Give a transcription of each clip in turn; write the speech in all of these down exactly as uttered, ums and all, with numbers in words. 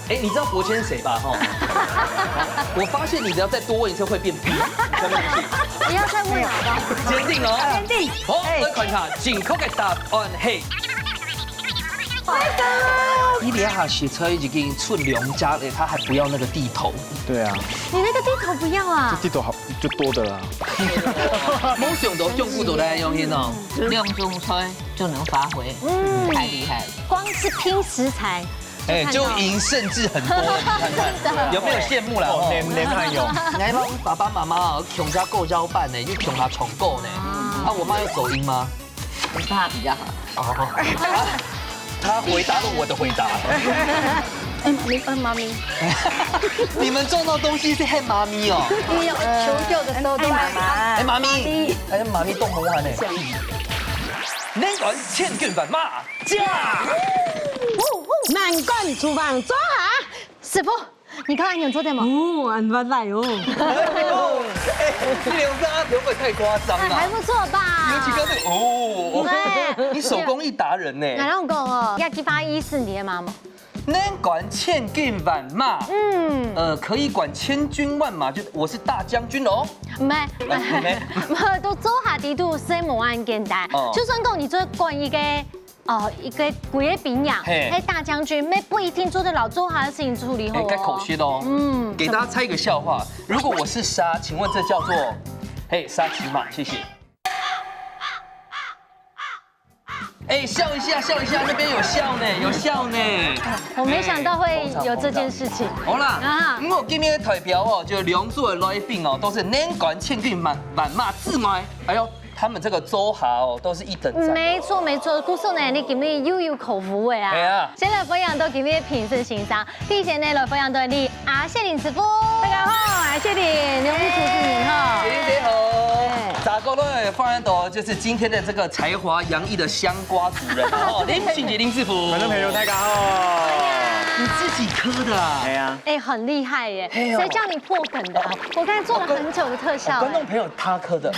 哎，你知道伯谦是谁吧？哈，我发现你只要再多问一次会变 B，你相不相信？不要再问了，好不好？坚定哦。坚定。好，来看一下，正确个答案係。你這下寫出已經出兩隻了，他還不要那個地頭。對啊，你那個地頭不要啊這？地頭好就多的啦。夢想到用不到來用心哦。用中餐就能发挥，嗯，太厉害了。光是拼食材，哎，就贏甚至很多了，你看看有沒有羨慕啦？哦，哦連連還有，你還幫爸爸媽媽哦，窮家過交伴呢，又窮他重構呢。啊，我媽有走音嗎？我是他比较好。哦，他回答了我的回答。嗯，你嗯，妈咪，你們撞到東西是喊媽咪哦。你有求救的時候都喊妈。哎，媽咪，哎，媽咪動魔漢呢。能幹千軍萬馬，駕！難關廚房做下。師傅，你看你有做对吗？哦，恁活來哦。哎，你兩隻阿條會太誇張了。哎，還不錯吧？尤其剛才哦，對你手工藝達人呢。那让我讲哦，要激发一四年嘛嘛。能幹千軍萬馬，嗯，呃，可以管千軍萬馬，就我是大將軍哦。没，没没，都做下底肚生活很简单哦。就算讲你做管一个。哦，一个鬼个兵呀，嘿嘿，大将军，没不一定做得了做好的事情处理好哎，哦。该口气喽。嗯给大家猜一个笑话。如果我是杀，请问这叫做？嘿，杀鸡嘛，谢谢。哎，笑一下，笑一下，那边有笑呢，有笑呢。我没想到会有这件事情。好啦，啊因为我今天的代表哦，就兩組的來賓哦，都是能幹千軍萬萬馬之外，哎呦，他們這個組合哦，都是一等讚。没错没错，故所呢，你今日又有口福味啊。哎呀先来分享到今日的评审先生，第一先呢来分享到你阿谢林师傅。大家好，阿谢林，你好，主持人哈。谢谢好哎。咋个呢？欢迎到就是今天的这个才华洋溢的香瓜主人哦，林俊杰林师傅。观众朋友大家好。你自己刻的啊？哎呀，哎，很厉害耶！哎呦谁叫你破梗的啊？我刚才做了很久的特效哎哦观众。朋友他刻的，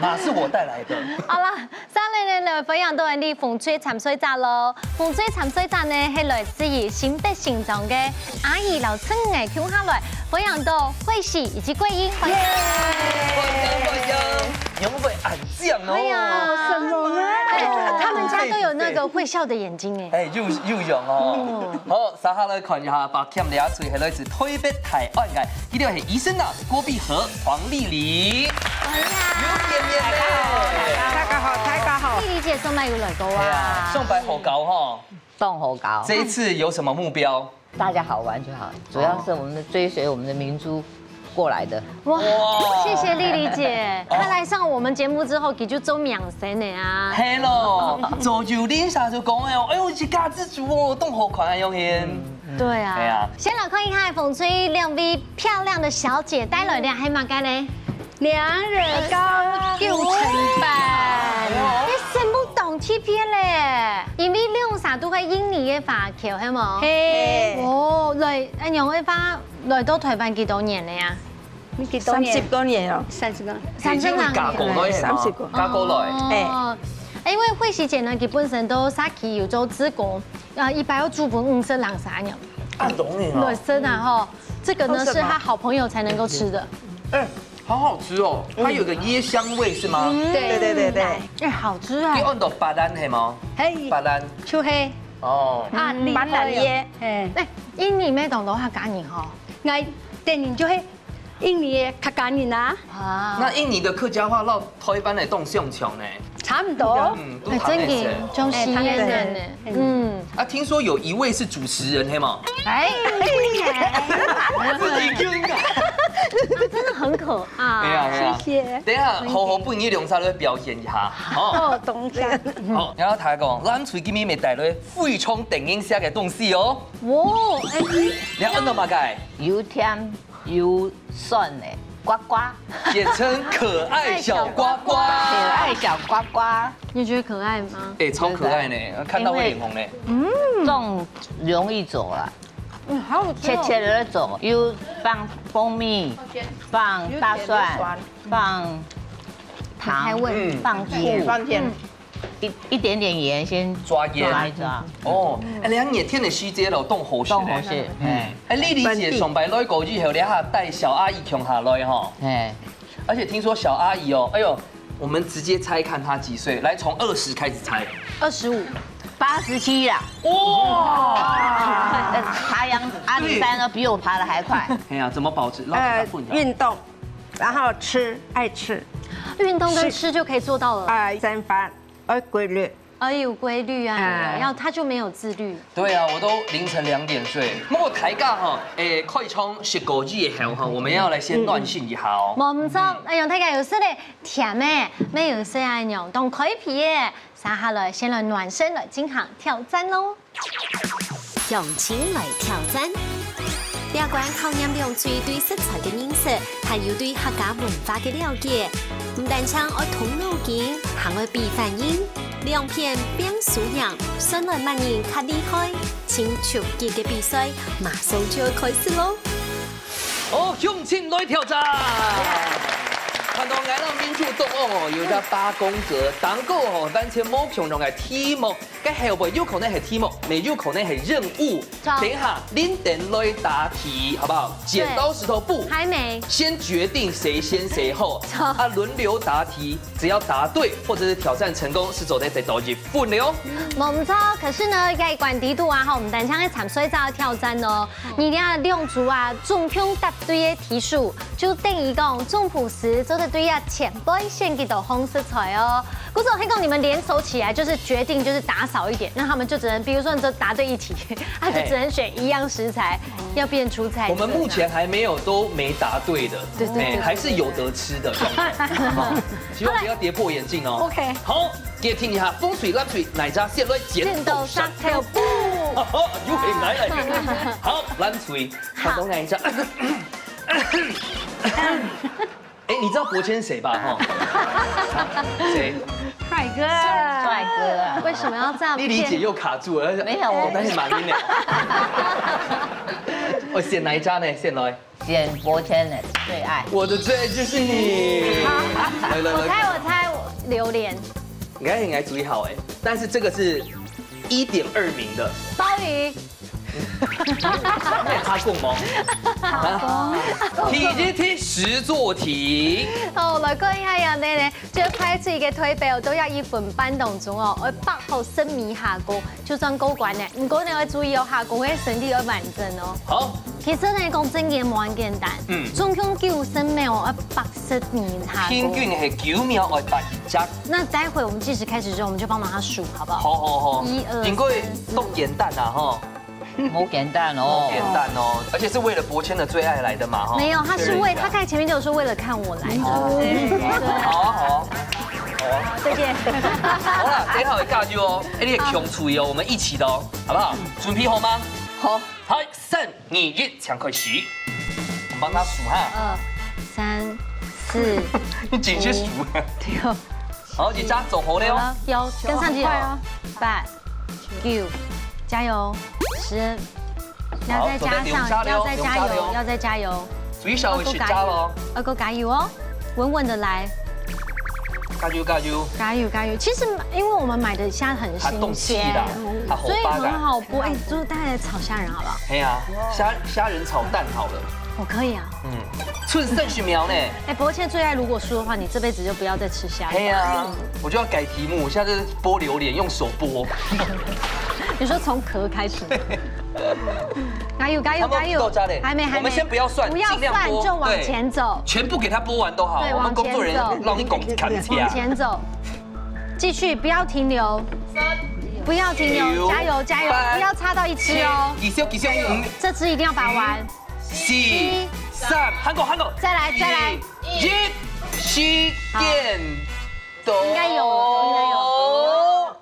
哪是我带来的？好啦，再来呢，来分享到你风吹参赛者咯。风吹参赛者呢，系来自于新北新庄个阿姨老陈哎，共下来分享到慧喜以及桂英，欢迎。欢迎欢迎，杨伟俺这样哦。哎呀，什么啊？哎他们家都有那个会笑的眼睛哎。哎，又又勇哦。好，接下来看一下，把 cam 聊出来，来自台北大安个，一定是医生啊，郭碧和、黄丽丽。哎呀，又见面了。大家好，大家好。丽丽姐上班有来过哎呀，啊？上班好高哈。动好高。这一次有什么目标？大家好玩就好，主要是我们的追随我们的明珠过来的。哇哇，谢谢丽丽姐，她来上我们节目之后，你就做明星的啊。嘿咯，早就林莎就讲哎哟，哎哟，一家之主哦，动好看啊，永贤。对啊，哎呀先来看一下风吹两位漂亮的小姐带来的还蛮干呢。两人高九层半。你全部懂去片嘞，因为两啥都会印尼的法条，系无？嘿，哦，来，哎，杨慧芳来到台湾几多年了呀？你几多年？三十多年哦，三十多。三十多年嫁过来嘛，三十个嫁过来。哦，因为慧喜姐呢，佢本身都早期有做志工，呃，一般要煮分五十人三人，啊，懂你对，。真的哈，这个呢是他好朋友才能够吃的。哎，好好吃哦，它有个椰香味是吗？对对对对对，哎，好吃啊你！按到巴兰系吗？嘿，巴兰就嘿哦，啊，你蛮难耶，嘿，哎，印尼妹懂得话赶紧哈我等于就嘿，印尼的客家人啊，啊，那印尼的客家话到台湾的动相像呢？差不多。嗯，都哎，谈那些真的。就是哎他们耶嫩的，嗯，啊，听说有一位是主持人，嘿吗？哎，自己 Q 一个。真的很可爱。哎呀哎呀，谢谢等一下好好分你两家来表演一下，哦。哦，懂一下。好，然后他讲，咱最近咪带来非常电影下的东西哦。哇，哎，你要按到嘛个？有甜有酸的呱呱，简称可爱小呱呱。可爱小呱呱。你觉得可爱吗？哎，超可爱呢，看到会脸红呢。这种容易做啦，嗯，好好吃切切的那种，有放蜂蜜，放大蒜，放糖，开胃放醋，放甜，一一点点盐先抓鹽抓一抓，哦，哎，你看熱天个時節咯，當好食呢。當好食，哎。哎，麗麗姐上擺來過以後，你還帶小阿姨共下來吼。哎。而且聽說小阿姨哦，哎呦，我們直接猜看她幾歲，來從二十開始猜。二十五，八十七啦。哇！爬羊阿里山都比我爬得還快。哎呀，怎麼保持？讓她呃，混着。运动，然后吃，爱吃，运动跟吃就可以做到了。啊，三饭要规律。而有规律啊，哎。然后他就没有自律。对啊，我都凌晨两点睡。不过大家哈，诶，开场食果子以后哈，我们要来先暖身一下哦。冇错，哎呀，大家有食咧甜个，没有食啊，那种当开脾个，接下来先来暖身了，进行挑战喽。向前来挑战。了解考验两队对食材个认识，还有对客家文化个了解。毋單淨愛動腦筋，還愛比反應。兩片拚輸贏，算來麼人較厲害。盡刺激个比賽，馬上就要開始咯！好，向前來挑戰！看到𠊎等面前當中哦，有隻八宮格，當中哦，完全無共樣个題目。 該後背有可能係題目，也有可能係任務。好。等一下，恁等來答題，好不好？剪刀石頭布，還沒。先決定誰先誰後，好。啊，輪流答題，只要答對或者是挑戰成功，是做得得到一分的哦。無錯，可是呢，在關題肚啊，吼，毋單淨係參賽者个挑戰哦，你這兩組啊，總共答對个題數，就等於講總鋪師做得對啊前半選幾多項食材哦。 故所，係講你們聯手起來，就是決定，就是打少一點，那他們就只能，比如說你就答對一題，他就只能選一樣食材，要變出菜色。我們目前還沒有都沒答對的，對，對，哎，對，對，還是有得吃的，這樣子。好，希望不要跌破眼鏡哦。OK。好，給聽一下風水爛水哪一家先來剪刀石頭布。剪刀石頭布。又回來了。好，爛水，好。看到哪一家？ 哎，你知道伯谦是誰吧？哈？誰？帥哥。帥哥啊。為什麼要這樣騙？麗麗姐又卡住了，沒有，我，我但是蠻暈的。哦，選哪一家呢？選來。選伯谦的最愛。我的最愛就是你。好，來，來，來。我猜，我猜，我，榴槤。應該，應該最好哎，但是這個是一點二名的。鮑魚。 你有拍過嗎？啊？第一題實作題。好，來看一下樣呢，就拍出一個題目，都要一分半當中哦，愛畫好十米下高，就算過關呢。毋過呢，愛注意哦，下高个身體愛完整哦。好。其實呢，講真个無恁簡單，嗯。總共九十秒愛畫十米下高。平均係九秒愛畫一隻。那待會我們計時開始之後，我們就幫忙他數，好不好？好，好，好。一二三四五。應該當簡單啊，吼。 好簡單哦，而且是為了伯謙的最愛來的嘛，哈。沒有，他是為，他剛才前面就有說為了看我來的。哦。對，對，對。好啊，好啊。好啊。再見。好啦，等一下會加油哦，哎，你的胸注意哦，我們一起的哦，好不好？準備好嗎？好。好，三、二、一，請開始。我幫他數哈。二、三、四、你緊去數。五、六、好，你家走好了哦。好了，有，跟上去了。快啊。八、九，加油，十，要再加上，好，準備兩隻了，要再加油，兩隻了哦。要再加油。最少有十隻了哦。要夠加油哦，穩穩的來。加油，加油。加油，加油。其實因為我們買的蝦很新鮮，它凍起啦，它好巴啦。所以很好剝。哎，就是大家來炒蝦仁好不好？嘿啊，蝦，蝦仁炒蛋好了。我可以啊。嗯，剩三十秒呢。哎，伯谦最愛，如果輸的話，你這輩子就不要再吃蝦仁。嘿啊，我就要改題目，我現在就是剝榴槤，用手剝。你說從殼開始？加油，加油，加油！他們都在嘞。還沒，還沒。我們先不要算，不要算，盡量剝，就往前走。對，全部給它剝完都好，對，我們工作人員讓你拱看一下。往前走。往前走。繼續，不要停留。不要停留，加油，加油，八、不要差到一隻哦。七、繼續，繼續，五、這隻一定要把玩。四、三，還過，還過。再來，再來。一、一，時間到。應該有了，應該有了。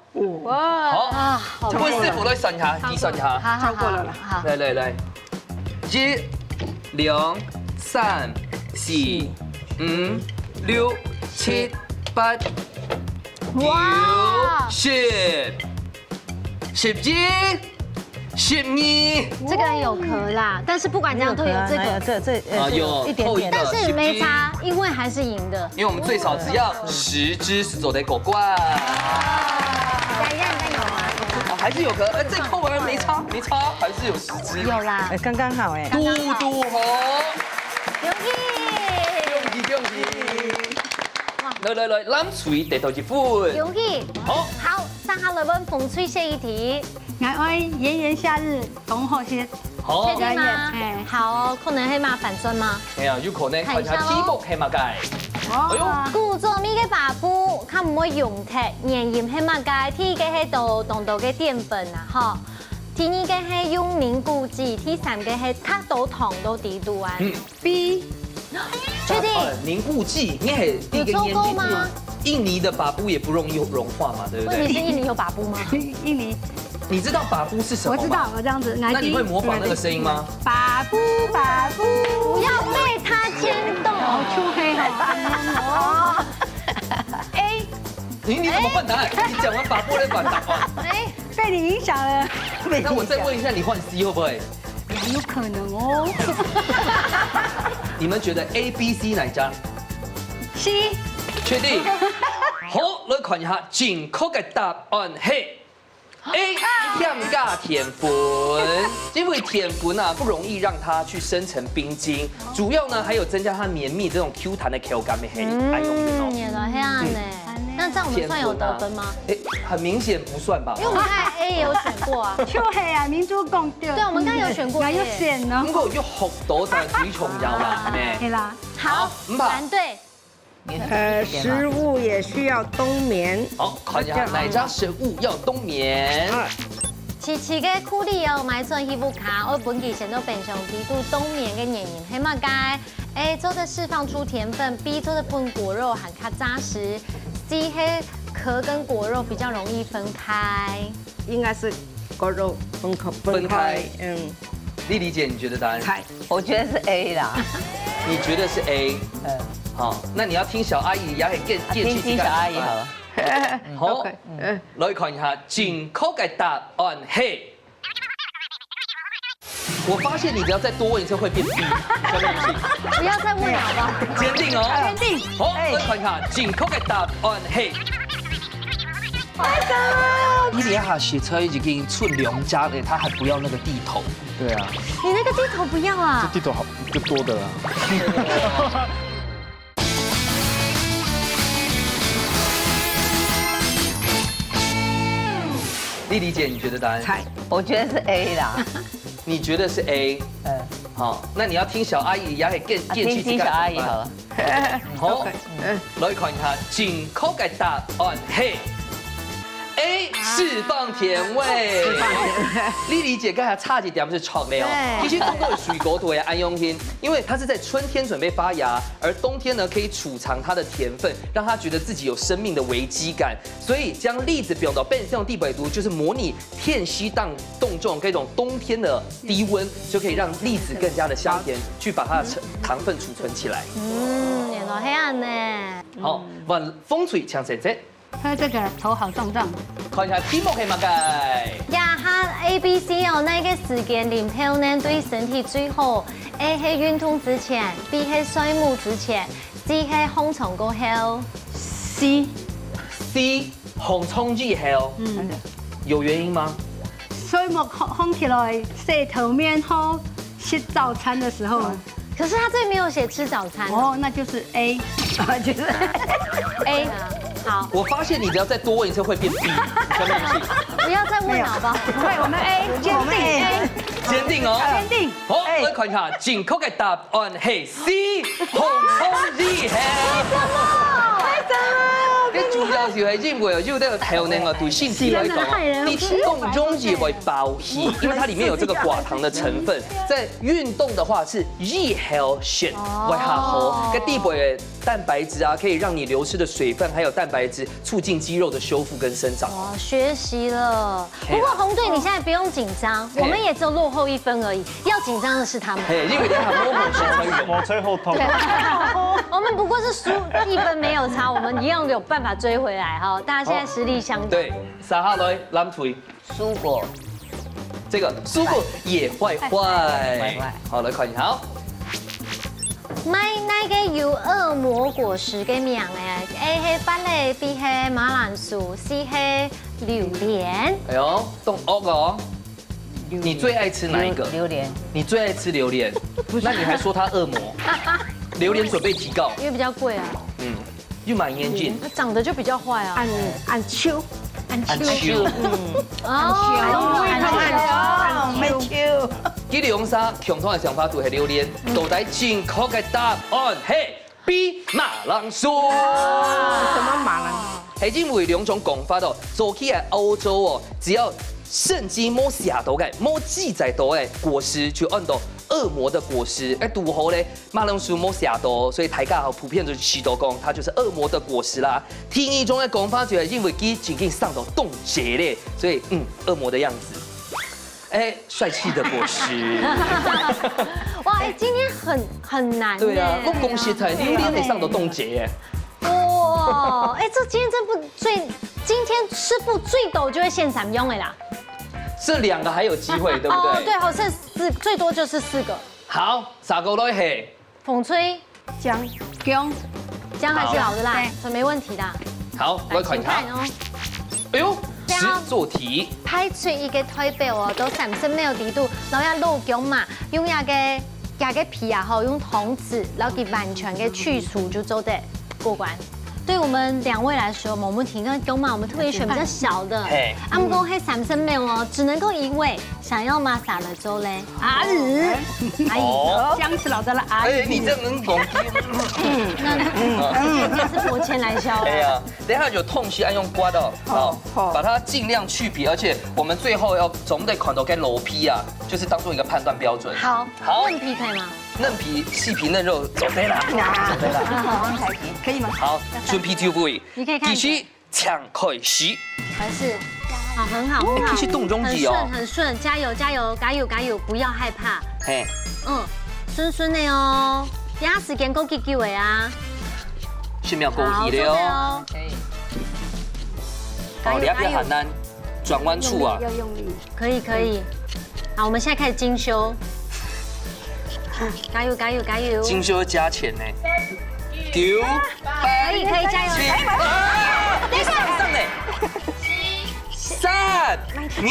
哇。好，啊，好。問師傅來算一下，計算一下。好，好，好，超過了啦。好。來，來，來。一、兩、三、四、五、六、七、八、九、哇。十、十一、十二。這個有殼啦，但是不管怎樣都有這個。沒有殼啊，哪有，這，這，呃，啊，有，一點點。但是沒差，因為還是贏的。因為我們最少只要十隻是做得過關。還是有殼，哎，這扣完沒差，沒差，還是有十隻。有啦，哎，剛剛好哎。剛剛好。嘟嘟好。恭喜！恭喜恭喜！哇。來來來，藍隊得到一分。恭喜！好。好，接下來問紅隊這一題。 𠊎愛炎炎夏日當好食。好。確定嗎？哎。好，可能係麻煩轉嗎？哎呀，有可能，看一下題目係麼个。看一下咯。哦。哎喲。古早味个粄餔，較毋會溶忒，原因係麼个？第一个係多，當多个澱粉啊，吼。第二个係用凝固劑，第三个係忒多糖到底肚啊。嗯。 B。確定？呃，凝固劑，你係第一个念進去。有做過嗎？印尼的粄餔也不容易融化嘛，對不對？問題是印尼有粄餔嗎？印尼。你知道粄餔是什麼嗎？我知道，我這樣子，那你會模仿那個聲音嗎？粄餔，粄餔。不要被他牽動。哦，就會哦。哦。A。你，你怎麼換答案？你講完粄餔再換答案。哎。被你影響了。那我再問一下，你換 C會不會？也有可能哦。你們覺得A、B、C哪一家？C。確定？好，來看一下，正確个答案係A，添加澱粉。因為澱粉啊，不容易讓它去生成冰晶，主要呢還有增加它綿密這種Q彈的口感，係恁樣的哦。嗯，原來係恁樣呢。嗯。那這樣我們算有得分嗎？澱粉啊。誒，很明顯不算吧？因為我們剛才A也有選過啊。就係啊，明珠講對。對，我們剛剛有選過A。那就選咯。不過就學到就最重要啦，啊，係啦。好，好，五趴。藍隊。呃，食物也需要冬眠。好，看一下哪家食物要冬眠。啊。琪琪个庫里哦，買轉去屋下，愛分佢先到冰箱裡肚冬眠个原因係麼个？A，做得釋放出甜分，B，做得分果肉還較扎實，C，係殼跟果肉比較容易分開。 應該是果肉分開，分開。分開，嗯。麗麗姐，你覺得答案？猜。我覺得是A啦。你覺得是A？嗯。好，那你要聽小阿姨，也可以建，啊，建議聽，聽小阿姨好了。好，OK，嗯。來看一下，正確个答案係。我發現你只要再多問一次會變B，你相不相信？不要再問了，好不好？堅定哦。堅定。好，哎。來看一下，正確个答案係。 你這下寫出來已經出兩隻了，他還不要那個地頭。對啊。你那個地頭不要啊？這地頭好，就多的啦。麗麗姐，你覺得答案？猜。我覺得是A啦。你覺得是A？嗯。好，那你要聽小阿姨，也可以更，啊，更進去聽小阿姨好了。 好，OK，嗯。來看一下，正確个答案係A，釋放甜味。釋放甜味。麗麗姐剛才差一點就錯了哦。對。其實種个水果都會恁樣形，因為它是在春天準備發芽，而冬天呢可以儲藏它的甜分，讓它覺得自己有生命的危機感。所以將栗子放到冰箱底背肚，就是模擬 天時當凍，這種冬天的低溫，就可以讓栗子更加的香甜，去把它的成，糖分儲存起來。嗯，原來係恁呢。好，換紅隊請選擇。喝這個頭好重重。看一下題目係麼个？這下A、B、C哦，哪個時間啉豆奶對身體最好？A係運動之前，B係睡目之前，C係䟘床過後。C。C。 䟘床以後，嗯。有原因嗎？睡目䟘，䟘起來，洗頭面後，食早餐的時候。可是他這裡沒有寫吃早餐。哦，那就是A。就是A。好。我發現你只要再多問一次會變B，你相不相信？不要再問了，好不好？不會，我們A，我們A。堅定哦。堅定。好，A。來看一下，正確个答案係C，䟘床以後。為什麼？最主要就係因為有這個豆奶哦，對身體來講哦，你當容易會飽氣，因為它裡面有這個寡糖的成分。在運動的話是以後食會較好，哦。該裡背的蛋白質啊，可以讓你流失的水分還有蛋白質，促進肌肉的修復跟生長。哇，學習了。 不過紅隊，你現在不用緊張，嘿。我們也只有落後一分而已，要緊張的是他們。嘿，因為你還沒有學成功。無吹好痛。對，我們不過是輸一分沒有差，我們一樣有辦法追回來哈。大家現在實力相當。對，接下來藍隊。蔬果。這個蔬果也壞壞。壞壞。好，來看一下哦。買哪個有惡魔果實个名誒？A係芭樂，B係馬鈴薯，C係榴莲。哎呦，动 OK 哦。你最爱吃哪一个？榴莲。你最爱吃榴莲，那你还说它恶魔？榴莲准备提告。因为比较贵啊。嗯，又蛮严谨。它长得就比较坏啊。俺俺秋，俺秋。哦，俺秋，俺秋。佢兩儕共同个想法都係榴莲，到底正確个答案係 B馬鈴薯。什么马呢？係因為兩種講法哦，早期个歐洲哦，只要聖經無寫到个、無記載到个果實，就安到惡魔的果實。哎，堵好咧，馬鈴薯無寫到，所以大家好普遍就知道講，它就是惡魔的果實啦。第二種个講法就係因為佢正經生到當濟咧，所以嗯，惡魔的樣子。 哎，帥氣的果實。哇，哎，今天很很难耶。對啊，我講實在，榴蓮會生到當濟耶。哇，哎，這今天真不最，今天師傅最多就會選三樣的啦。這兩個還有機會，對不對？哦，對，好像四，最多就是四個。好，下個來係紅隊、薑，薑，薑還是老的啦，對所以沒問題的。好，我來看一下。請看哦。哎呦，對啊實作題。派出一個代表哦，到三十秒裡肚，然後要落薑嫲，用那個那個皮啊，吼，用湯匙，然後給完全的去除就做得過關。對我們兩位來說，我們提供薑嫲，我們特別選比較小的。嘿啊，毋過係三十秒哦，只能夠一位，想要麼儕來做咧？阿姨，阿姨，哦薑是老的了啊。哎，你這樣能講，那那是我錢來消了。哎呀，等一下有痛惜愛用刮的哦，好，好把它盡量去皮，而且我們最後要總得看到該螺皮啊，就是當做一個判斷標準。好，好嫩皮可以嗎？嫩皮、細皮嫩肉，走對了。啊，好，可以嗎？好，準備就位。你可以看其實請開始。還是，好，很好，很好，其實動容易哦很順，很順，加油，加油，加油，加油，不要害怕。嘿，嗯，順順的哦，壓時間夠久久的啊。十秒過好，去了哦。做得哦。哦，你要不要喊難？轉彎處啊，要用力。可以可以。好，我們現在開始精修。加油加油加油！精修要加錢呢。九、八、可以可以加油！七、啊，等一下，上嘞。三、二、一，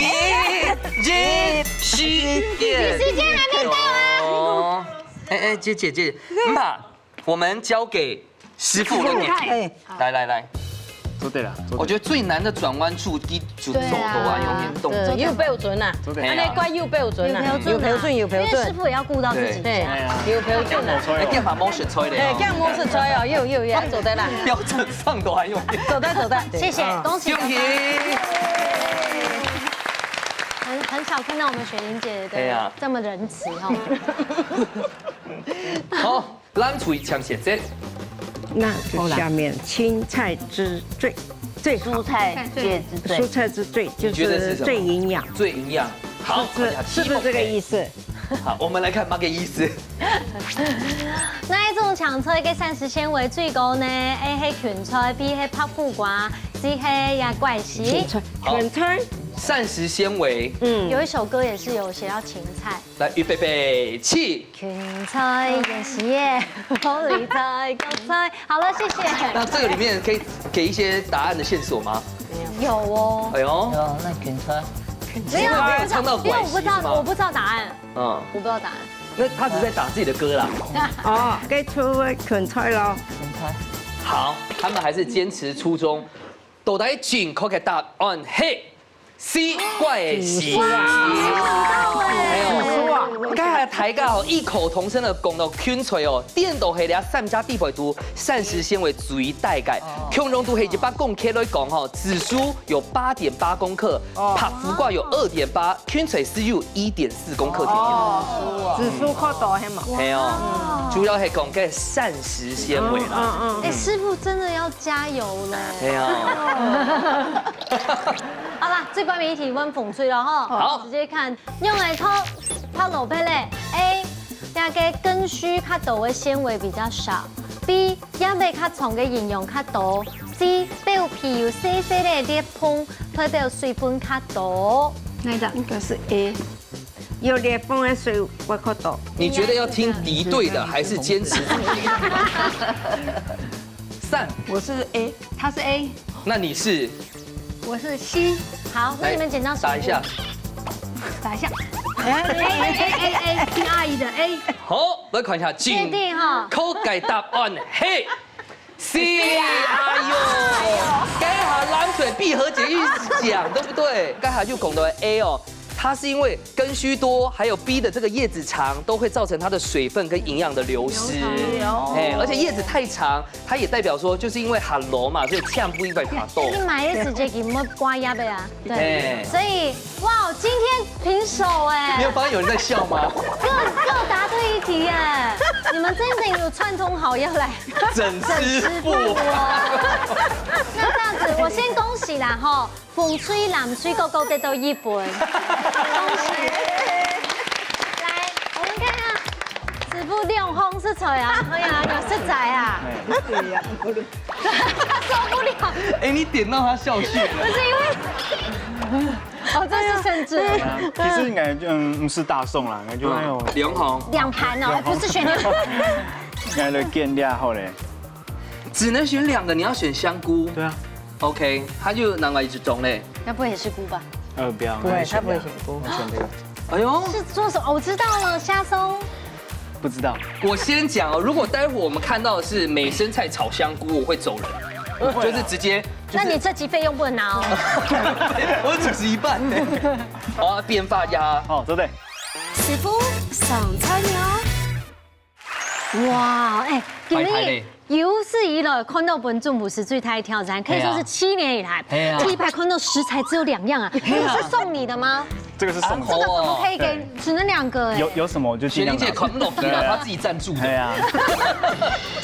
時間還沒到啊！哦，哎哎，姐姐姐，嗯吧，我們交給師傅了。哎，來來來，做對了，做對。我覺得最難的轉彎處，一就走頭啊，有點動。對，有標準啊，做對。安尼怪有標準啊，有標準啊有標準有標準因為師傅也要顧到自己。對，啊。有標準啊。哎，幹嘛摸雪吹的哎，哦？這樣摸是吹哦，有有有，做得啦，標準上都還有點。做得做得。謝謝，恭喜恭喜！很很少看到我們雪玲姐哎呀的這麼仁慈哈。好，藍隊請選擇。那就下面青菜之最最好，蔬菜界之最蔬。菜之最就你觉得是什么是最营养，最营养。好，是是不是这个意思？好，我們來看麼个意思。哪一種青菜个膳食纖維最高呢？A係芹菜，B係白苦瓜，C係野枴子。芹菜，好芹菜，膳食纖維，嗯，有一首歌也是有寫到芹菜。來，預備，起。芹菜、芫荽、高麗菜、韭菜。好了，謝謝。那這個裡面可以給一些答案的線索嗎？有哦。哎呦，有那芹菜，沒有，沒有唱到因為我不知道，枴子是嗎我不知道答案，嗯，我不知道答案。那他只是在打自己的歌啦。哦，該出个芹菜咯。芹菜。好，他們還是堅持初衷。到底正確个答案係C，枴子。哎呦，剛才大家吼異口同聲的講到芹菜哦，顛倒係這三隻地方肚膳食纖維最大个，共樣都係一百公克來講吼，紫蘇有八點八公克，白苦瓜有二點八，芹菜只有一點四公克。哦，紫蘇較多係嘛？係哦，主要係講个膳食纖維啦。嗯嗯哎，師傅真的要加油了。係啊。好啦，最關鍵一題問紅隊了哈。好直接看，用來炒白蘿蔔嘞。A，這个根鬚較多个纖維比較少。B，葉仔較長个營養較多。C，表皮有細細个裂縫，代表水分較多。哪一个？應該是 A。有裂縫个水會較多。你覺得要聽敵對的，還是堅持自己？三，我是 A，他是 A。那你是？我是 C。好，那你们剪刀石头布。打一下。打一下。哎哎哎哎哎，听阿姨的，哎，好，来看一下，确定哈？正确答案係 C。哎呦，該下藍隊閉合姐一直講，對不對？該下就講到 A 哦，它是因為根鬚多，還有 B 的這個葉子長，都會造成它的水分跟營養的流失。流失哦哎，而且葉子太長，它也代表說，就是因為下落嘛，所以塍毋會下落。你買个時節佢無掛葉个啊，對，哎所以哇，今天平手哎，你有發現有人在笑嗎？各各答對一題哎，你們真的有串通好要來整整師傅師傅。哦。那這樣子，我先恭喜啦吼，紅隊、藍隊各各得到一分，恭喜。來，我們看看師傅兩項食材啊，哎呀，有食材啊，受不了。哎，你點到他笑穴了。不是因為，哦，這是甚至其實應該就嗯，毋使打爽啦，應該就哎呦，兩項，兩盤哦，不是選兩盤。應該來揀這好咧。只能選兩個，你要選香菇。對啊， OK，他就拿來一種嘞。該不會也是菇吧？呃，不要，不會，他不會選菇。我選這個。哎呦，是做什麼？哦，我知道了，蝦鬆。不知道。我先講哦，如果待會我們看到的是美生菜炒香菇，我會走人，就是直接。就是那你這集費用不能拿哦。我只是一半呢。我要變發壓。好，做對。師傅上菜了。哇，哎，今拜拜嘞日有史以來看到本中午時最大的挑戰，可以說是七年以來，哎呀第一排看到食材只有兩樣啊，這個是送你的嗎？這個是送的。這個怎麼可以給？只能兩個哎。有有什麼我就盡量拿。雪玲姐看不懂，他自己贊助的。哎呀，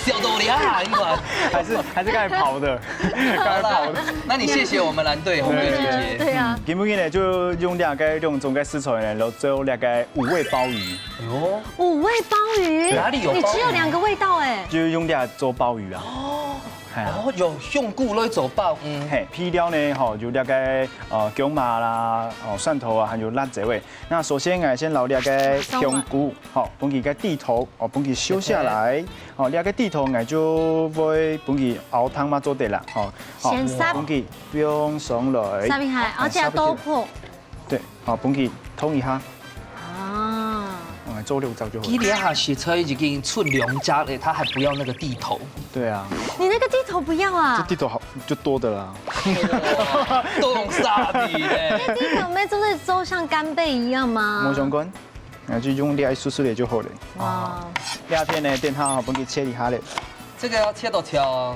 小豆芽啊，你管。還是還是剛才跑的，剛才跑的。那你謝謝我們藍隊紅隊姐姐。對啊，今日呢，就用這個兩種个食材呢，來做這個五味鮑魚，哎呦，五味鮑魚，哪裡有鮑魚你只有兩個味道哎。就用這個做鮑魚啊。哦，哎呀。哦，有用菇來做鮑魚。嘿，配料呢，吼，有這個呃薑嫲啦，哦蒜頭啊，還有辣椒味。那首先，𠊎先撈這個香菇，吼，分佢个蒂頭，哦，分佢削下來，哦，這個蒂頭，𠊎就會分佢熬湯嘛做得啦，吼，好，先煠分佢放上來，煠一下，而且要多破。對，好，分佢燙一下，啊，哦，做六糟就好了。佢這下食材已經出兩隻了，他還不要那個蒂頭。對啊，你那個蒂頭不要啊這？蒂頭好就多的啦。凍沙皮嘞。那蒂頭妹就是做像干貝一樣嗎？無相關，那就用這一絲絲的就好了。哇，這片呢，等下吼，分佢切一下咧。這個要切到長。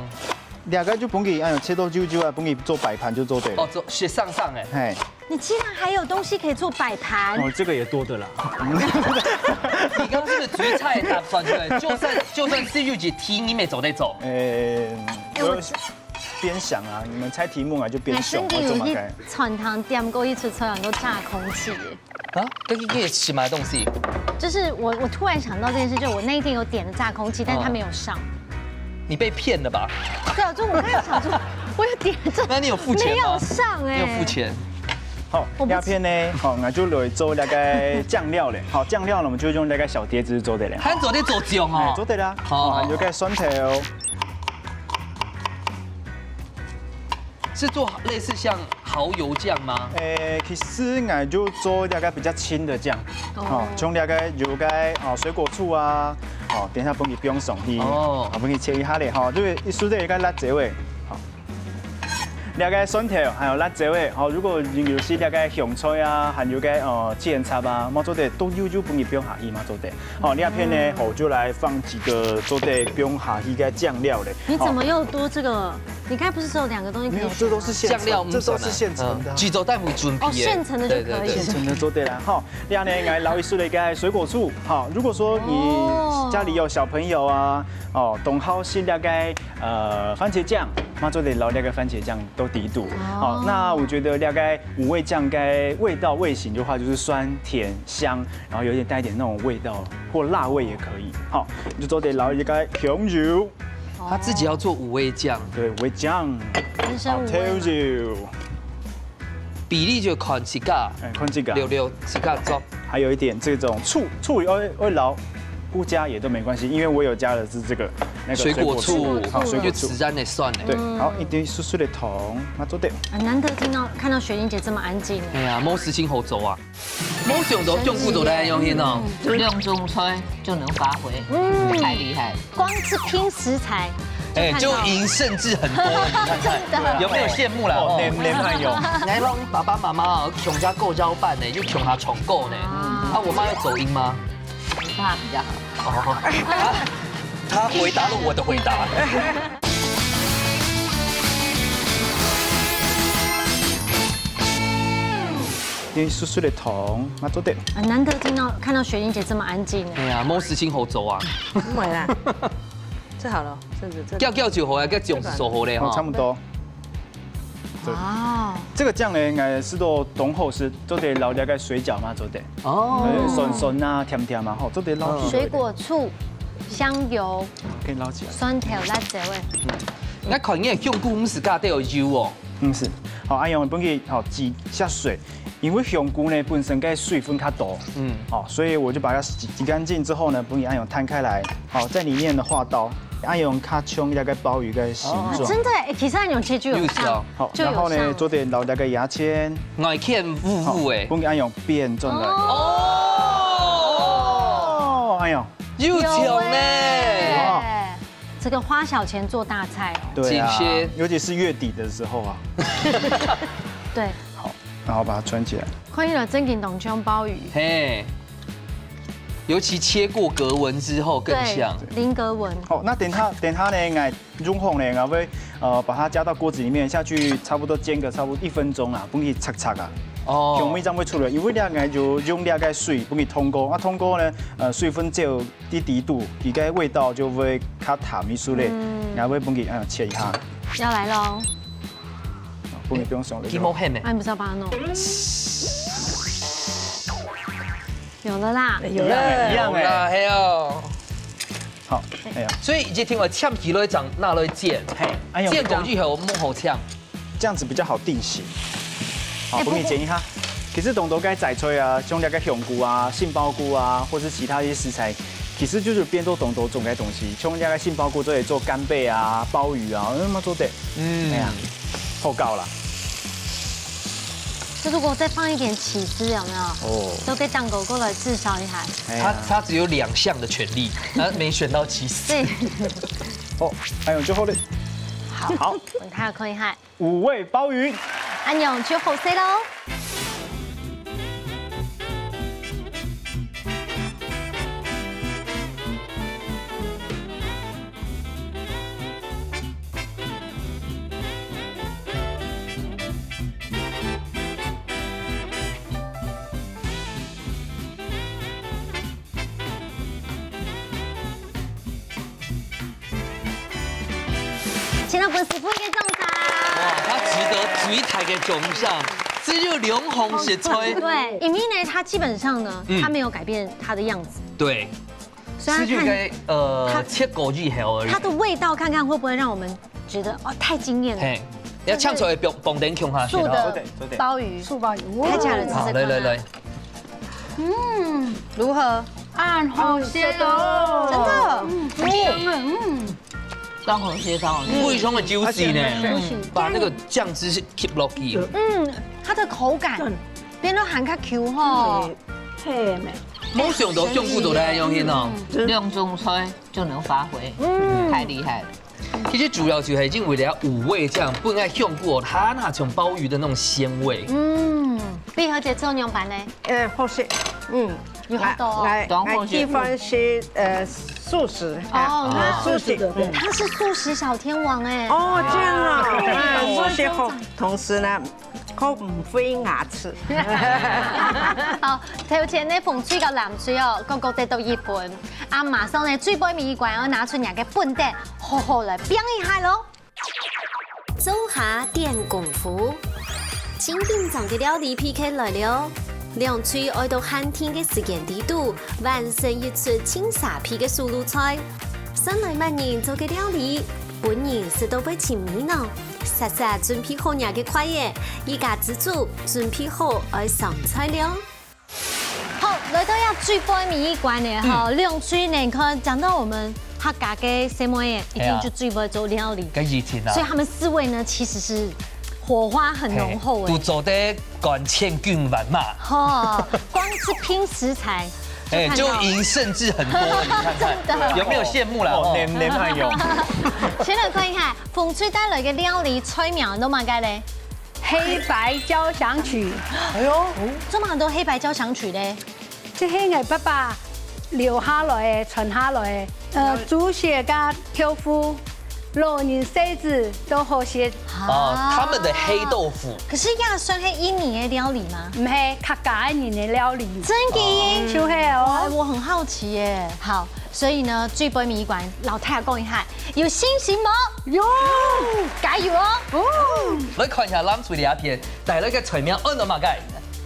這個就分佢，哎喲，切到幼幼啊，分佢做擺盤就做得了。哦，做，是上上哎。嘿，你竟然還有東西可以做擺盤。哦，這個也多的啦。你剛剛是不是主菜打算出來？就算就算 C U G T，你也走得走。呃，我有邊想啊，你們猜題目啊，就邊想，還真的有一我怎麼改？餐廳點過一次，超很多炸空氣耶。啊，這個這個是什麼東西？就是我，我突然想到這件事，就我那一天有點了炸空氣，但是他沒有上。你被騙了吧？對啊，就我剛才想說，我有點這，那你有付錢嗎？沒有上哎，你有付錢？好，我不這片呢，好，那就來做那個醬料嘞。好，醬料呢，我們就用那個小碟子做得了。還做得做醬哎，哦做。得啦。好好，還有個蒜頭。是做類似像蠔油醬嗎？誒，其實𠊎就做那個比較輕的醬，哦哦，像那個有個哦水果醋啊，哦，等一下分佢放上去，哦哦，分佢切一下咧，哈，就係一絲个一個辣椒味，好。那個蒜頭還有辣椒味，好，如果有些那個香菜啊，還有個呃芡汁啊，嘛做得都有有分佢放下去嘛做得。好，這片呢，好就來放幾個做得放下去个醬料咧。你怎麼又多這個？你剛才不是只有兩個東西可以選嗎？沒有，這都是現成，醬料這都是現成的啊。嗯，幾種大夫準備哦，現成的就可以。對對對現成的做得啦，哈。這樣呢，來撈一絲个一個水果醋，好，如果說你家裡有小朋友啊，哦，當好食那個呃番茄醬，嘛做得撈那個番茄醬都底肚。好，那我覺得那個五味醬該味道味型的話，就是酸甜香，然後有點帶一點那種味道或辣味也可以。好，你就做得撈一個香油，他自己要做五味醬，對，五味醬，人生五味嘛。好，香油。比例就看自家，哎，看這個啊，六六自家做。還有一點這種醋，醋也會會撈，不加也都没关系，因为我有加的是这个那个水果醋，水果醋，好，水果醋。就自然的酸的。对，好，一点点酸酸的糖，那做得。很难得听到看到雪玲姐这么安静。哎呀，没事情好做啊，没想到用过都来用心哦。两种菜就能发挥，嗯，太厉害。光是拼食材，哎，就赢甚至很多，你看看，有没有羡慕啦？哦，连连还有。来帮爸爸妈妈哦，穷家够交办呢，就穷他重够呢。啊，我妈要走音吗？爸比较好。哦，他回答了我的回答。因为酸酸的糖，那做得。很难得听到看到雪玲姐这么安静。哎呀，没事情好做啊。不会啦，这好了，这这这。叫叫酒好啊，叫酒是手好嘞哦，差哈。不多。对，哦，这个酱呢，应该是都当好吃，做得捞了个水饺嘛，做得。哦，呃，酸酸啊，甜甜啊，吼，做得捞起来。水果醋、香油、可以捞起来。酸甜辣椒味。那看你的香菇毋是加带有油哦。嗯，是。好，阿勇，分佢好挤下水，因为香菇呢本身个水分较多，嗯，好，所以我就把它洗洗干净之后呢，分佢阿勇摊开来，好，在里面的话刀，阿勇它像一个鲍鱼的形状。真的哎，其实很有切就有像有效，好，就有然后呢，像做得捞那个牙签，我看五五哎。分佢阿勇变转来。哦，哦，哎呦，有巧呢。哎，这个花小钱做大菜哦。对啊紧切，尤其是月底的时候啊，对，然后把它穿起来。看起来真紧当像鲍鱼。嘿，尤其切过格纹之后更对像。，菱格纹。好，那等下等下呢，来用好呢，然后会呃把它加到锅子里面下去，差不多煎个差不多一分钟啊，分佢脆脆啊。哦香味这样会出来，因为两个就用两个水，分佢通过，啊通过呢，呃水分只有一滴度，佢个味道就会较淡一些嘞，然后会分佢呃切一下，要来喽，分佢不用想了。鸡毛黑呢？哎，你不是要帮他弄？有了啦，有了。一样哎，啦，嘿哦。好，哎呀，所以已经听我切起来长拿来煎，嘿，哎呦，煎过以后摸好切。这样子比较好定型。好，哎分佢剪一下。其实当多个仔菜啊，像那个香菇啊、杏鲍菇啊，或是其他一些食材，其实就是变做当多种个东西。像那个杏鲍菇做得做干贝啊、鲍鱼啊，那么做得，嗯哎呀，好搞啦。就如果再放一点起司，有没有？哦，都给蛋狗过来炙烧一下。哎呀他，他只有两项的权利，他没选到起司。对，哦，哎呦，就好了。好，我们看看看一下，五味鲍鱼。阿勇就好势喽。请到粉丝傅一个掌声。哇，他值得最大的奖项，这就两红是吹。对，因为呢，它基本上呢，嗯它没有改变它的样子，对，所以它看是就该呃它切过以后而已它。的味道看看会不会让我们觉得哦太惊艳了。嘿，要抢出来放放点穷下去素了。的对对鲍鱼，素包油。开起来了吃吃看啊。好，来来来，嗯，如何？啊，好鲜哦。真的，嗯，很香哎，嗯。刚好切到。非常的 juicy 呢，嗯把那个酱汁吸落去。嗯，它的口感变得还较 Q 吼。配美。没想到用过都来用心哦。两种菜就能发挥，嗯太厉害了。其实主要就系因为了五味酱，本来香菇哦，它那种鲍鱼的那种鲜味。嗯，碧荷姐做牛排呢？呃，好吃，嗯，有好多哦。来，当好吃来，地方是呃素食，哦，那素食，嗯。它是素食小天王哎。哦，这样啊，哎，素食好，同时呢，好唔费牙齿。好，头前呢，紅隊个藍隊哦，各各得到一分。啊，馬上呢，最尾尾一關要拿出你个本事，好好來拼一下咯。做下點功夫。真緊張个料理 P K 來了，兩隊愛到限定个時間裡肚，完成一出盡沙鼻个手路菜。算來麼人做个料理，本人食到會尋味呢。煞煞準備好若个筷仔，一家之煮準備好愛上菜了。好，來到這最背尾一關呢，哈，兩隊呢，你看，講到我們客家个細妹仔，一定就最會做料理。跟以前啊。所以他們四位呢，其實是火花很濃厚欸。嘿，都做得管千軍萬馬。吼，光是拼食材，哎，就看到就贏甚至很多了，你看看，真的。有沒有羨慕啦？哦，哦。連，連還有。先來看一下，紅隊帶來个料理菜名，你知麼个咧？黑白交響曲。哎喲。做麼个都黑白交響曲咧？ 這係𠊎爸爸留下來个、傳下來个，呃，豬血佮豆腐，老人細子都好食。哦，他們的黑豆腐。可是這算係印尼个料理嗎？毋係，客家人个料理。真的？哦。就係哦。哎，我很好奇耶。好，所以呢，最尾一關，摎大家講一下，有信心無？有。加油哦！來看一下藍隊這片，帶來个菜名安到麼个？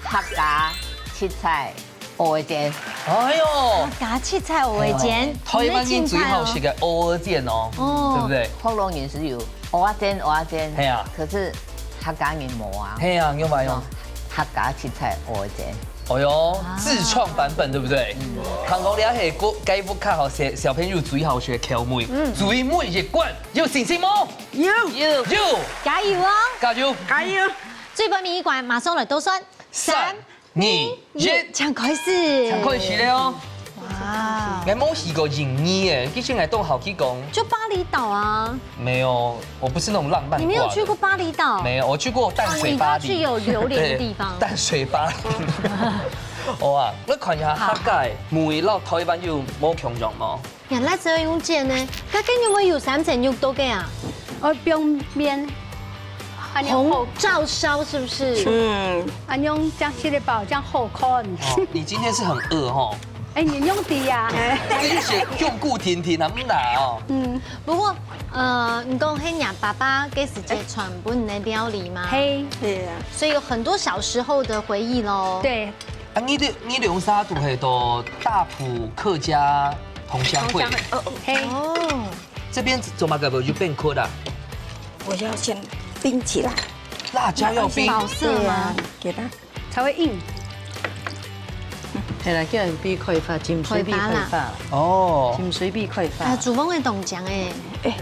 客家七彩 蚵仔煎。哎喲，客家七彩蚵仔煎，哎喲，台灣人最好食个蚵仔煎哦，哦。對不對？福佬人係有蚵仔煎，蚵仔煎，係啊。可是客家人無啊。係啊，有無用？客家七彩蚵仔煎。哎喲，啊。自創版本，對不對？嗯。聽講這係該，該屋下吼，小，小朋友最好食个口味。嗯。最尾一關，有信心無？有。有。有。加油哦！加油！加油！最尾一關，馬上來倒算。三、三、 二、一，請開始。請開始了哦。哇。𠊎無去過印尼耶，其實𠊎當好奇講。就巴厘島啊。沒有，我不是那種浪漫掛的。你沒有去過巴厘島？沒有，我去過淡水巴黎。哦，你要去有榴槤的地方。對，淡水巴黎。好啊，𠊎看一下，好。客家个味摎台灣有無共樣無？ 原來係愛用煎呢，該該你有無有三層肉到个啊？哦，表面，恁樣好，紅照燒是不是？嗯。恁樣這樣食得飽，這樣好看。哦，你今天是很餓吼？哎，你用的呀。你是用顧婷婷啊，毋拿哦。嗯。不過，呃，你講係若爸爸該時節傳分你个料理嗎？嘿。對啊。所以有很多小時候的回憶咯。對。 啊，你兩，你兩儕都係到大埔客家同鄉會。同鄉會，哦，哦。嘿。哦。這邊做麼个無？有冰塊啦。我要先冰起來。辣椒要冰。保色嗎？對啊，給它。才會硬。係啦，叫人比開發，浸水比開發。開發啦。哦。浸水比開發。啊，廚房个動靜欸。哎。哎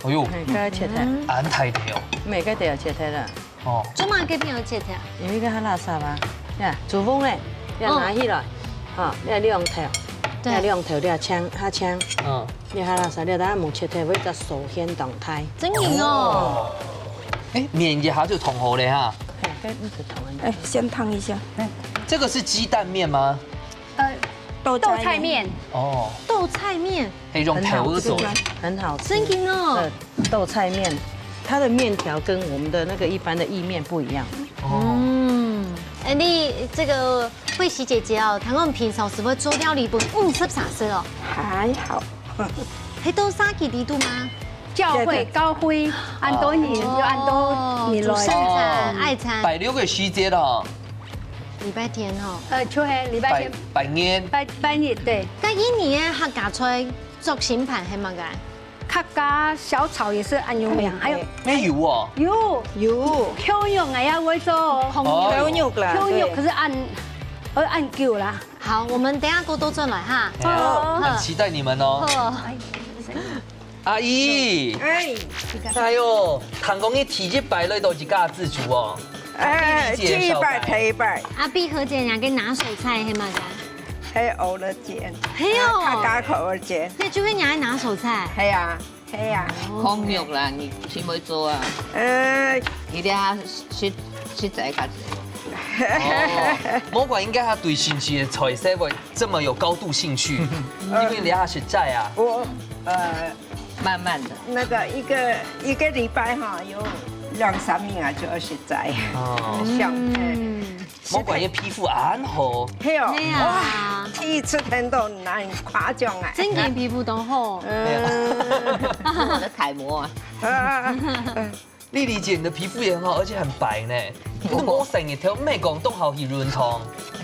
喲。哎，該切忒。嗯。恁大條。毋係，該就愛切忒啦。 哦。做麼个一定愛切忒？因為該較垃圾啊。呀，廚房咧，你愛拿起來，哦。哈，你愛兩頭，對。你愛兩頭，你愛青，較青。嗯。你較垃圾，你等下無切忒，會隻手牽動開。真的哦。哦。哎，麵一下就燙好了哈。哎，該毋係燙的。哎，先燙一下。哎，這個是雞蛋麵嗎？呃，豆菜麵。豆菜麵。哦。豆菜麵。 係用豆仔做个。很好吃，很好吃。真的哦。呃，豆菜麵，它的麵條跟我們的那個一般的意麵不一樣。哦。嗯，哎，你這個慧喜姐姐哦，聽講平常時會做料理分五十儕食哦。還好。係到社區裡肚嗎？教會，對，對。教會，恁多人，哦，有恁多人來。煮聖餐，哦。愛餐。拜六个時節哦。禮拜天哦。呃，就係禮拜天。拜，拜日。拜，拜日，對。該印尼个客家菜 做新盤係麼个？客家小炒也是很有名，還有，哎，有哦。有。有。Kyongyuk，哎呀，我會做哦。哦。Kyongyuk啦，Kyongyuk，對。可是恁，呃，恁久啦。好，我們等一下過多轉來哈。哎呀，好。很期待你們哦。好。阿姨。哎。哎喲，聽講你第一擺來到自家自煮哦。 哎，第一擺，第一擺。阿碧和姐，若个拿手菜係麼个？係蚵仔煎。係哦。啊，客家蚵仔煎。該就係若个拿手菜。係啊，係啊。Kyongyuk啦，你先會做啊？呃。你這下食，食齋較濟。哦，無怪應該佢對新鮮个菜色會這麼有高度興趣，因為你也食齋啊。我，呃， 慢慢的。那個一個，一個禮拜哈，有兩三日啊，就愛食齋。哦。像，嗯。莫怪你皮膚恁好。係哦，係啊。哇，第一次聽到恁誇張啊。真个皮膚當好。嗯。我的楷模啊。啊，嗯。 麗麗姐，你的皮膚也很好，而且很白呢。你都無洗日頭，毋係講當好去運動。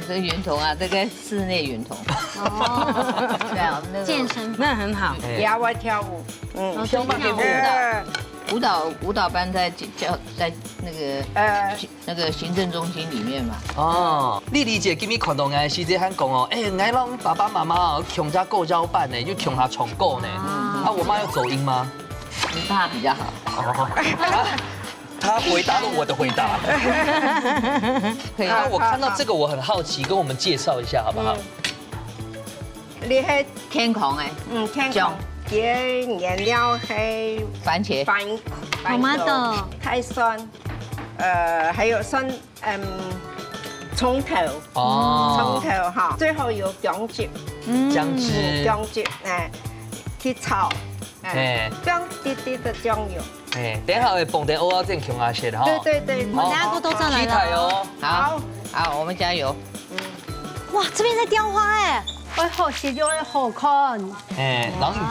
這個運動啊，這個室內運動。哦。對啊，那個健身房。那很好。哎。也會跳舞，嗯。哦，對，跳舞的。跳舞的。舞蹈舞蹈班在教在那个呃那个行政中心里面嘛。哦，麗麗姐今日看到𠊎个時節還講哦，哎，𠊎摎爸爸媽媽哦，共下過招班呢，又共下唱歌呢。啊，我媽有走音嗎？你爸比較好。哦，她她回答了我的回答。可以。那我看到這個，我很好奇，跟我們介紹一下好不好？你係健康个，嗯，健康。佢个原料係番茄、番、番茄、Tomato、大蒜，呃，還有蒜，嗯，蔥頭，哦，蔥頭哈，最後有薑汁，薑汁，嗯，薑汁，哎，去炒，哎，哎，放滴滴的醬油。哎，等一下會放在蚵仔煎共下食哈。對對對，我等下過多再來了。期待哦。好，好，我們加油。 哇，這邊在雕花哎，哎，好實用，好看。哎，然後又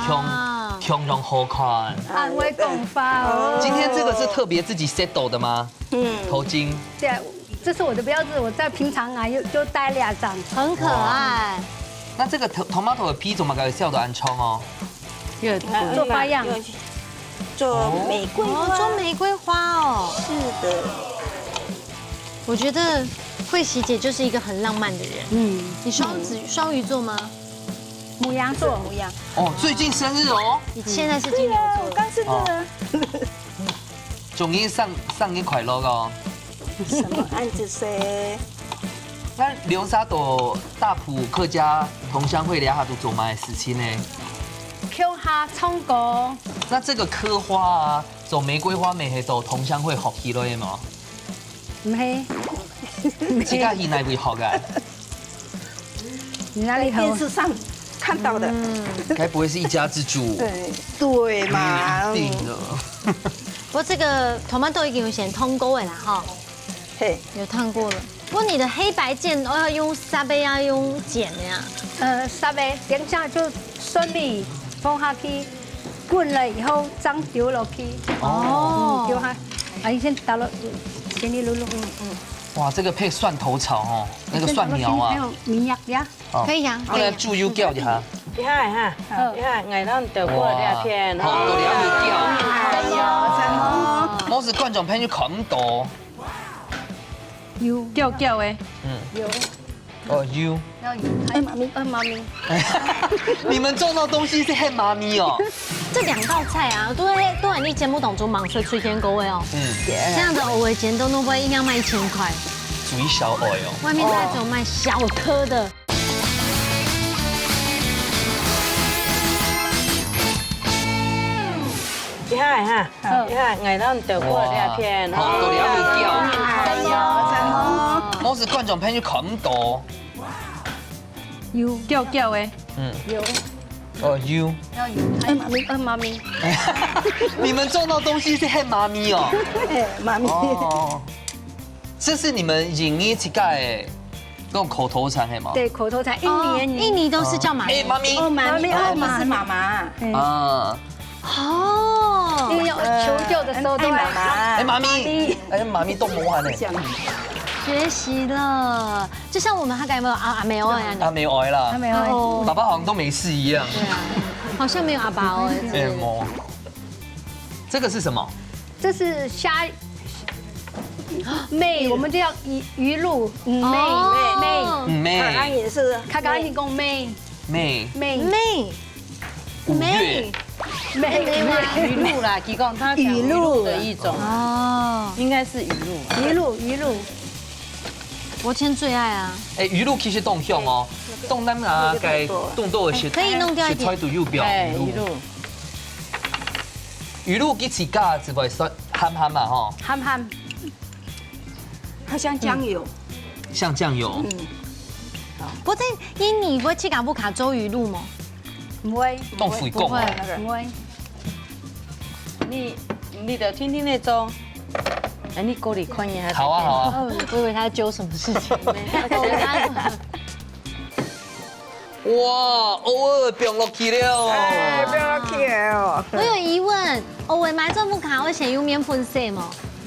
共共樣好看。恁會講法哦。今天這個是特別自己set的嗎？嗯，頭巾。對，這是我的標誌，我在平常啊又就戴兩張，很可愛。那這個 tomato 个皮怎麼搞笑到恁長哦？ 做花樣，做玫瑰花，哦，做玫瑰花哦。是的，我覺得慧喜姐就是一個很浪漫的人。嗯，你雙子雙魚座嗎？牡羊座，牡羊。哦，最近生日哦。你現在是金牛座，剛生日啊。祝你生生日快樂哦。什麼案子噻？那兩儕到大埔客家同鄉會這下都做麼个事情呢？共下唱歌。那這個刻花啊，做玫瑰花，乜係到同鄉會學起來个無？毋係。自家去哪位學个？你哪裡學？電視上看到的。該不會是一家之煮？對，對嘛。預定了。不過這個 tomato 已經有先燙過了啦，哈。 嘿，有燙過了。不過你的黑白鍵都要用煠个，要用剪的呀？呃，煠个，等一下就順利放下去，滾了以後這樣丟落去。哦，丟下，啊，你先倒落，先你滷滷，嗯嗯。哇，這個配蒜頭炒哦，那個蒜苗啊。還有米呀呀。 哦，可以啊，不然豬油攪一下。一下哈，好，一下，𠊎摎你倒過這片，好，好，倒了油攪。哎喲，真好。毋係觀眾朋友看毋到。油攪攪个，嗯，油，哦油。要油，哎媽咪，哎媽咪，你們做那東西係喊媽咪哦。這兩道菜啊，都在都在你節目當中蠻少出現過个哦。嗯，這樣的蚵仔煎都弄不好一定要賣一千塊。最少愛哦。外面都只有賣小顆的。 一下哈，好，一下，𠊎摎你倒過這片，好，倒了油攪。哎喲，真好。毋係觀眾朋友看毋到。油，攪攪个，嗯，油，哦油。要油，哎媽咪，哎媽咪，你們做那東西係喊媽咪哦。哎，媽咪。哦，這是你們印尼自家个 那種口頭禪係嗎？對，口頭禪，印尼，印尼都是叫媽咪。哎，媽咪。哦，媽咪，哦，不是媽媽。啊，哦，因為要求救的時候都會，哎，媽媽。哎，媽咪，哎，媽咪都無喊呢。學習了，就像我們還敢有沒有啊？啊，沒有啊，啊，沒有啦。還沒有。爸爸好像都沒事一樣。對啊，好像沒有阿爸哦。哎，沒有。這個是什麼？這是蝦，妹，我們就叫魚魚露，妹，妹，妹。妹，客家人也是，客家人講妹，妹，妹，妹，五月，妹，雨露啦，佢講他講雨露的一種，哦，應該是雨露。雨露，雨露，我以前最愛啊。哎，雨露其實當香哦，當咱啊，該凍凍个時，可以弄掉一點。食材都有標，哎，雨露。 雨露佢自家就會酸鹹鹹嘛吼，鹹鹹，好像醬油。像醬油。嗯，不過在印尼會自家屋下做雨露嗎？毋會，當會講啊。毋會。你你就天天在做，哎，你過來看一下。好啊好啊。哦，我以為他要揪什麼事情。沒有，我以為他 哇，蚵仔放落去了。哎，放落去了哦。我有疑問，蚵仔買做屋下會先用麵粉洗無？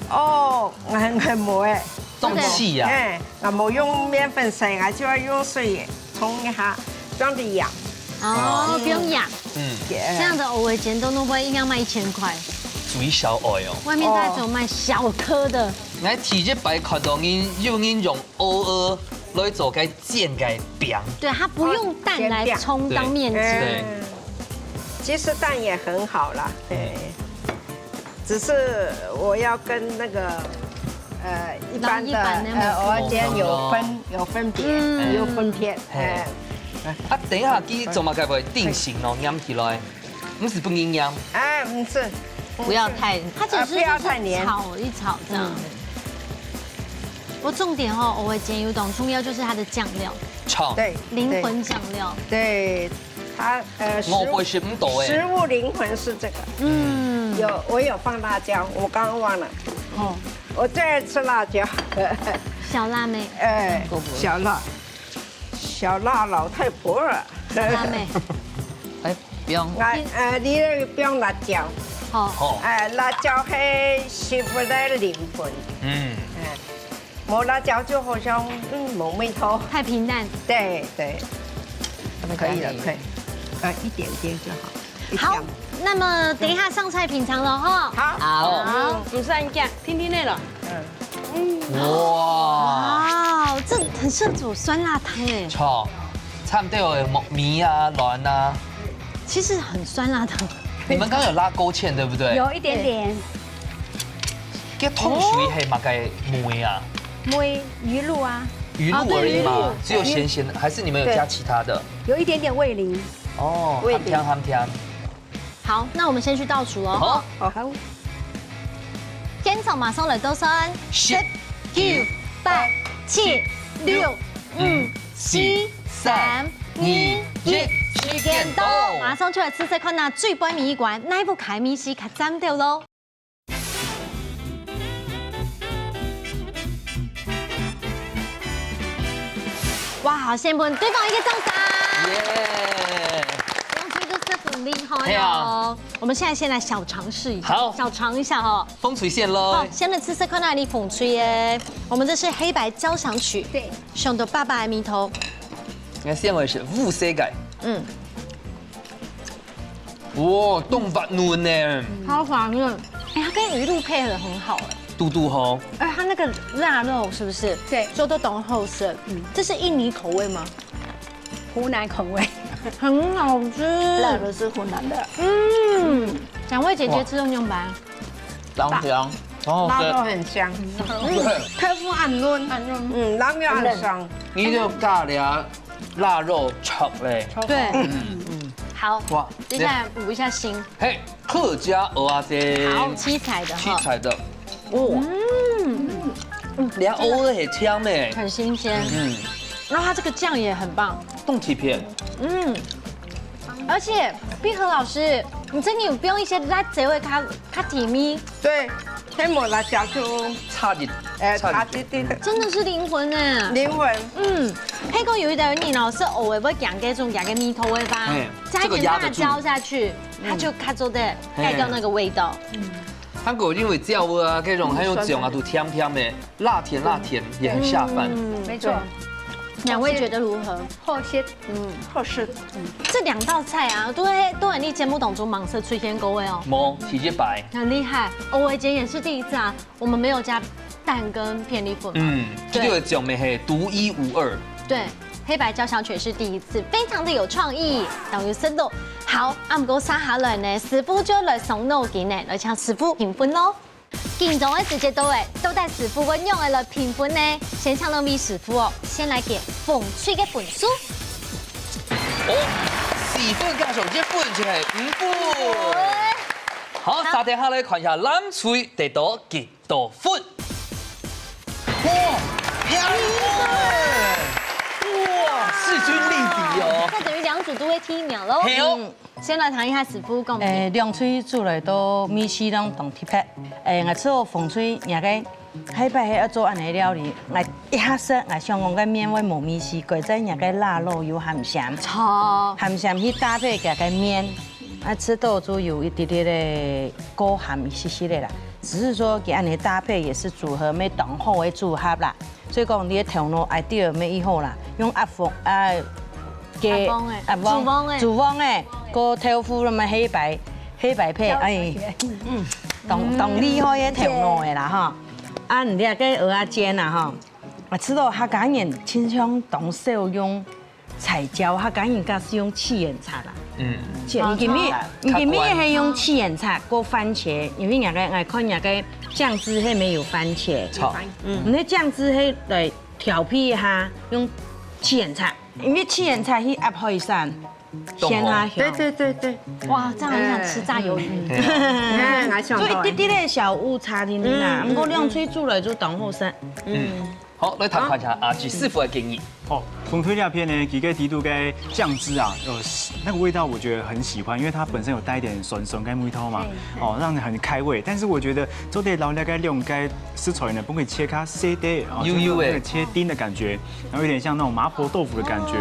哦，𠊎𠊎無哎。凍起啊。哎，𠊎無用麵粉洗，𠊎就愛用水沖一下，放點鹽。哦，不用養。嗯，這樣的蚵仔煎都弄不好一定要賣一千塊。水小愛哦。外面大家只有卖小颗的。來，第一擺看到人有人用蚵仔來做个煎个餅。對，它不用蛋來充當面筋。煎餅。對。嗯，其實蛋也很好啦，對。只是我要跟那個，呃，一般的，然後一般的呃，蚵仔煎有分，有分別，嗯。有分別，嘿。哎。啊，等一下，佢做麼个會定型咯，黏起來？毋係分人黏。哎，毋係，不要太，它只是就是啊，不要太黏。炒一炒這樣。嗯。我重點哦，蚵仔煎有當重要，就是它的醬料，炒。對，靈魂醬料。對，對，它，呃，食物，我不會食不到欸。食物靈魂是這個。嗯。有，我有放辣椒，我剛剛忘了。哦。我最愛吃辣椒。小辣妹。哎，小辣。 小辣老太婆了。小辣妹。哎，不用。哎，呃，你那個不用辣椒。好。好。哎，辣椒係食物个靈魂。嗯。哎，無辣椒就好像，嗯，無味道。太平淡。對，對。可以了，可以。呃，一點點就好。一點。好，那麼等一下上菜品嚐了哈。好。好。好。嗯，毋使恁驚，定定仔咯。嗯。 哇！哇，這很適合煮酸辣湯欸。著，摻兜个木耳啊、卵啊。其實很酸辣湯。你們剛剛有拉勾芡，對不對？有一點點。這湯水係麼个燜啊？燜魚露啊。魚露而已嗎？哦，對，魚露。只有鹹鹹的，還是你們有加其他的？有一點點味醂。哦，味醂。鹹甜鹹甜。 好，那我們先去倒數哦。好。好。現場馬上來倒算，十、九、八、七、六、五、四、三、二、一，時間到。馬上就來試試看啊，最尾一關，哪一部開咪西較讚兜咯？ 哇，好，先分對方一個掌聲。耶！兩位都係很厲害哦。係啊。我們現在先來小嘗試一下，好。小嘗一下哦。紅隊先咯。好，先來試試看哪裡紅隊耶。我們這是黑白交響曲。對。想到爸爸的味道。𠊎先來食烏色个。嗯。 哇，當滑嫩呢。好滑嫩。哎，它跟魚露配合很好哎。堵堵好。哎，它那個臘肉是不是？對。做得當好食。嗯。這是印尼口味嗎？湖南口味。很好吃。臘肉是湖南的。嗯，兩位姐姐吃用用吧。當香，好好吃。臘肉很香。嗯，豆腐很嫩。很嫩。嗯，臘肉很香。你就加了 臘肉炒嘞。對。嗯。好，哇，接下來補一下餡。嘿，客家蚵仔煎。好，七彩的哈。七彩的。哦。嗯。連蚵仔係甜的。很新鮮。嗯。然後它這個醬也很棒。當特別。嗯。而且，碧和老師，你真的有用一些辣椒的較，較提味。對，天母辣椒就，差一，哎，差一點。差一點點。真的是靈魂呢。靈魂。嗯。 配過有一道人哦，係偶爾會講這種講个味道的吧，嘿，加一點辣椒下去，這個壓得住。它就卡住的，嘿。蓋掉那個味道。嗯。韓國因為醬油啊，這種還有醬啊，都甜甜的，辣甜辣甜，也很下飯。嗯，沒錯。兩位覺得如何？好食，嗯，好食。這兩道菜啊，都在，都在你節目當中蠻少出現過的哦。無，第一擺。很厲害，蚵仔煎也是第一次啊。 我們沒有加蛋跟片栗粉嘛。嗯，對。這個醬味係獨一無二。對，黑白交響曲是第一次，非常的有創意，等於深度。好，啊，毋過接下來呢，師傅就來傷腦筋呢，來請師傅評分咯。緊張个時節到欸，到底師傅會仰般來評分呢？先請兩位師傅哦，先來給紅隊个分數。哦，四分加上一分就係五分。好，好。接下來看一下藍隊得到幾 多分。哇，漂亮！哇，勢均力敵哦。那等於兩組都會提名咯。係哦。嗯，先來談一下師傅講。誒，兩隊煮來都味緒攏當特別。誒，𠊎知道紅隊若个，下擺係愛做恁樣料理，𠊎一下食，𠊎想講个麵會無味緒，怪在若个臘肉有鹹鹹。著。鹹鹹去搭配佢个麵。 啊，食到就有一點點个過鹹一些些个啦。只是說佢恁樣搭配也是組合，乜當好个組合啦。所以講，你个頭腦idea乜已好啦，用鴨黃啊，个鴨黃个，鴨黃，廚房个。廚房个，个豆腐那麼黑白，黑白配，哎，嗯。當當厲害个頭腦个啦吼。啊，你這个蚵仔煎啊吼，啊，知道客家人親像當少用彩椒，客家人家是用七層塔啦。嗯，七，你今日你今日係用七層塔過番茄，因為人家愛看人家醬汁係沒有番茄。好，嗯，你醬汁係來調配一下，用七層塔，因為七層塔去壓海產，鮮下香。對對對對，哇，這樣很想吃炸魷魚。哎，來想到。所以滴滴个小誤差定定啦，不過兩水煮來就當好食。嗯，好，來談看一下阿吉師傅个建議。哦，紅隊這片呢，佢个底肚个醬汁啊，呃，那個味道我覺得很喜歡，因為它本身有帶一點酸酸跟味道嘛，哦，讓人很開胃。但是我覺得做得撈那個用該食材呢，不可以切開細的，哦，幼幼的就是那個切丁的感覺，然後有點像那種麻婆豆腐的感覺，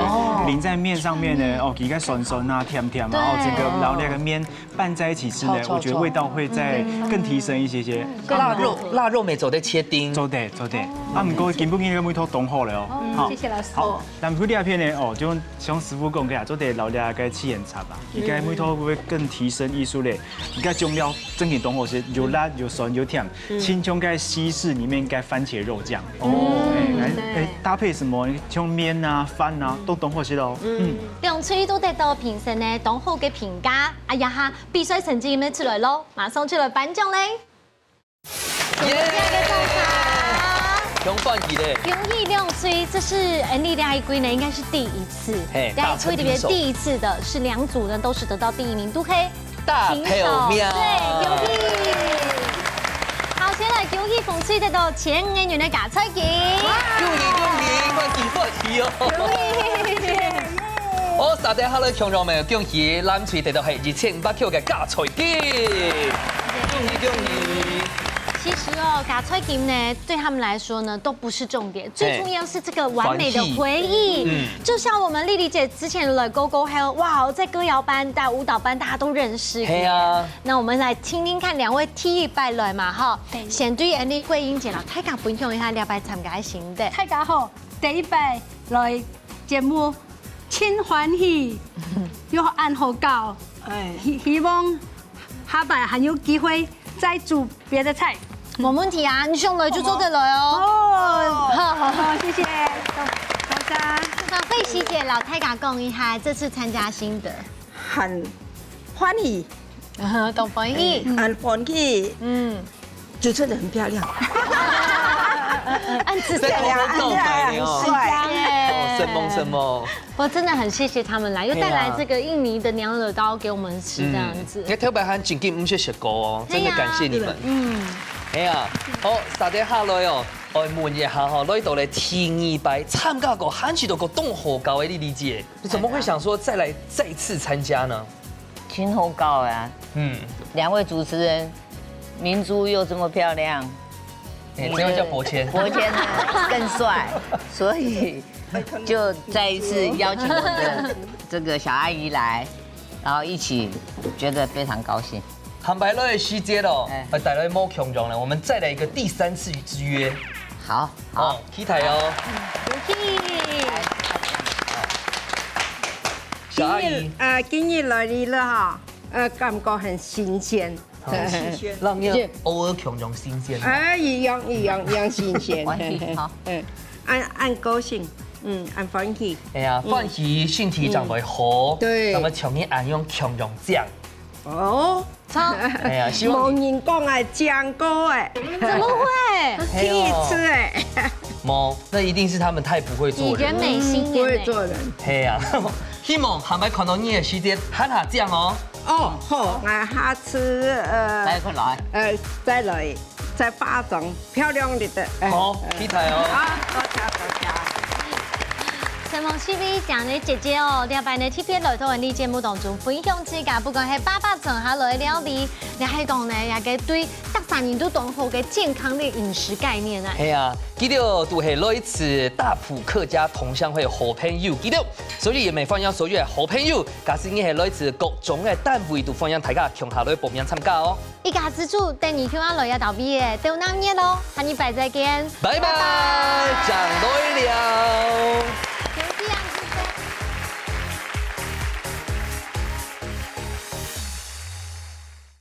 淋在麵上面呢，哦，應該酸酸啊、甜甜啊，哦，整個撈那個麵拌在一起吃呢，我覺得味道會再更提升一些些。臘肉，臘肉乜做得切丁。做得做得，啊，毋過今晡日个味道當好了哦，好，謝謝老師。好，藍隊這片呢，哦，就像師傅講个啊，做得撈這個七層塔吧，應該味道會更提升一息咧。你看醬料正經當好食，有辣有酸有甜，親像該西式裡面該番茄肉醬。哦，哎，搭配什麼像麵啊、飯啊，都當好食哦。嗯，兩隊都得到評審呢當好个評價。哎呀哈，比賽成績乜出來咯，馬上就來頒獎咧。 耶！恭喜咧！恭喜兩隊，這是恩利這一季呢，應該是第一次。嘿，這一季裡面第一次的是兩組呢都是得到第一名，都可以大票面。對，恭喜。好，先來恭喜紅隊得到千五元个加菜金。恭喜恭喜，恭喜恭喜哦！恭喜！哦，大家好，來共樣咩？恭喜藍隊得到係一千五百塊个加菜金。恭喜恭喜！ 其實哦，加菜金呢，對他們來說呢，都不是重點，最重要是這個完美的回憶。就像我們麗麗姐之前來過過後，哇，在歌謠班、在舞蹈班，大家都認識。係啊，那我們來聽聽看兩位第一擺來嘛，哈，先對恩利桂英姐摎大家分享一下這擺參加个心得。大家好，第一擺來節目，真歡喜，又恁好搞，哎，希希望 下擺還有機會再煮別的菜。無問題啊，你想來就做得來哦。哦，好，好，謝謝，多謝。那慧喜姐摎大家講一下這次參加心得。很歡喜，當歡喜。很歡喜，嗯，就真的很漂亮。恁仔細在偷偷告白呢哦。很帥。哦，什麼什麼。 我真的很謝謝他們來，又帶來這個印尼的娘惹糕給我們吃，這樣子。你特別還真經毋識食過哦，真的感謝你們。嗯，哎呀，好，大家下來哦，我問一下哈，來到了第二擺參加過、還係到過當好搞个麗麗姐，你怎麼會想說再來再次參加呢？真好搞啊！嗯，兩位主持人，明珠又這麼漂亮，哎，這位叫伯謙，伯謙呢更帥，所以就再一次邀請我們的這個小阿姨來，然後一起覺得非常高興。坦白來个時節哦，哎哎，帶來無共樣了，我們再來一個第三次之約，好，好哦，，期待哦。小阿姨，啊，今日來了哈，呃，感覺很新鮮。讓你偶爾共樣新鮮。哎，一樣一樣一樣新鮮。歡喜，好。嗯，恁恁高興，嗯，恁歡喜。哎呀，歡喜身體正會好，對那麼像你恁樣共樣靚。哦，哎呀，希望無人講哎，講過哎，怎麼會？第一次哎，無，那一定是他們太不會做人。以人美心不會眼美。做人。嘿呀，希望下擺看到你个時節，還較靚哦。哦，好，我下次呃再過來。呃再來再化妝漂亮一點。哎好，期待哦。好，多謝多謝。承蒙四位靚个姐姐哦，這擺呢特別來到𠊎等節目當中分享自家，不管係爸爸傳下來个料理，也係講呢，也个對逐儕人都當好个健康个飲食概念啊。係啊，佢兜都係來自大埔客家同鄉會好朋友，佢兜，所以也歡迎所有个好朋友，假使你係來自各種个單位，都歡迎大家共下來報名參加哦。一家之煮，等你共下來也到位个，都鬧熱咯，下禮拜再見。拜拜，正來尞。